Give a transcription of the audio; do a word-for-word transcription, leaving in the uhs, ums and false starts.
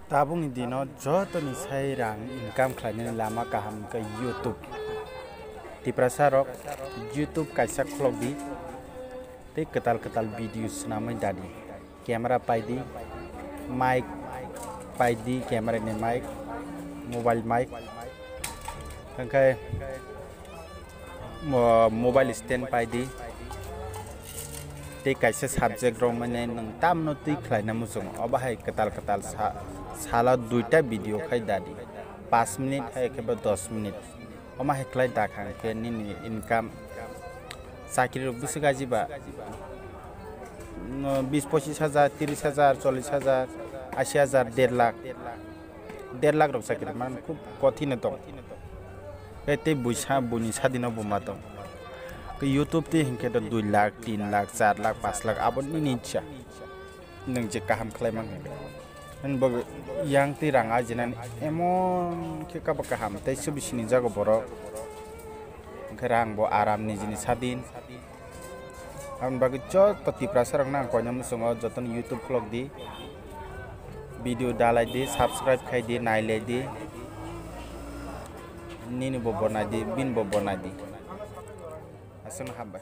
Tabukni dino jotoni sai rang income khlainani lama kaham wngkha YouTube. Tiprasa rok YouTube kaisa khulok di, tei kwtal kwtal video swnamwi dadi. Camera paidi, mic paidi, camera ni mic, mobile mic, hwnkhe mo-, mobile stand paidi. Tei kaisa subject rok mane nwng tamno twi khlaina muchungo, obo hai kwtal kwtal sa-, salo duita video khai dadi, paanch minute hai khe bo dos minute. Omo hai khlai da kha hwnkhe nini income chakri rok bwswk ajiba, no, bis pochis hajar, tiris hajar, chollis hajar, ashi hajar, der lakh, der lakh rok chakri man khub kothino tong. Tei tei buisa buini sadino buma tong. Tei YouTube tei hinkhe do dui lakh, tin lakh, char lakh, paanch lakh abo nini ichha. Nwng je kaham khlai man hwnkhe. Hwnba yang tei rang ajinani emon khe kabo kaham tei subisini jago borok. Hwnkhe rang bo aram nijini sadin. Aboni bagwi joto Tiprasa rokno ang koina muchungo jotono YouTube khulok di. Video dalai di, subscribe khai di, nailai di. Nini bo bonai di, bini bo bonai di. Aswkno hambai.